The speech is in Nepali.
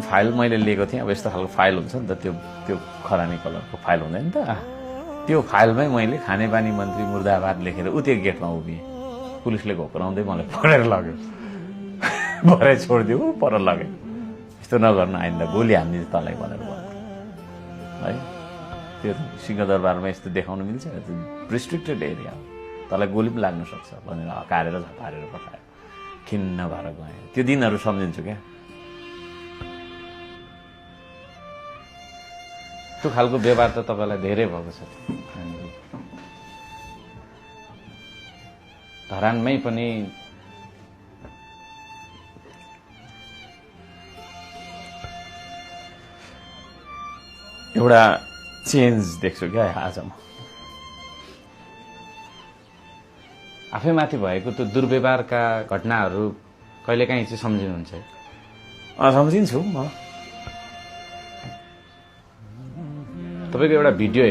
फाइल मैले लिएको थिएँ। अब यस्तो खालको फाइल हुन्छ नि त, त्यो त्यो खरानी कलरको फाइल हुँदैन त, त्यो फाइलमै मैले खानेपानी मन्त्री मुर्दाबाद लेखेर त्यो गेटमा उभिएँ। पुलिसले घोक्राउँदै मलाई पक्रेर लग्यो, भरे छोडिदियो, पर लग्यो। यस्तो नगर्नु, आइन्दा गोली हान्दिन्छ तँलाई भनेर भन्यो है। त्यो सिंहदरबारमा यस्तो देखाउनु मिल्छ? रिस्ट्रिक्टेड एरिया हो, तँलाई गोली पनि लाग्न सक्छ भनेर हकारेर झपारेर पठायो। खिन्न भएर गएँ। त्यो दिनहरू सम्झिन्छु क्या। त्यो खालको व्यवहार त तपाईँलाई धेरै भएको छ। धरानमै पनि एउटा चेन्ज देख्छु क्या आज म। आफैमाथि भएको त्यो दुर्व्यवहारका घटनाहरू कहिलेकाहीँ चाहिँ सम्झिनुहुन्छ है? सम्झिन्छु म। तपाईँको एउटा भिडियो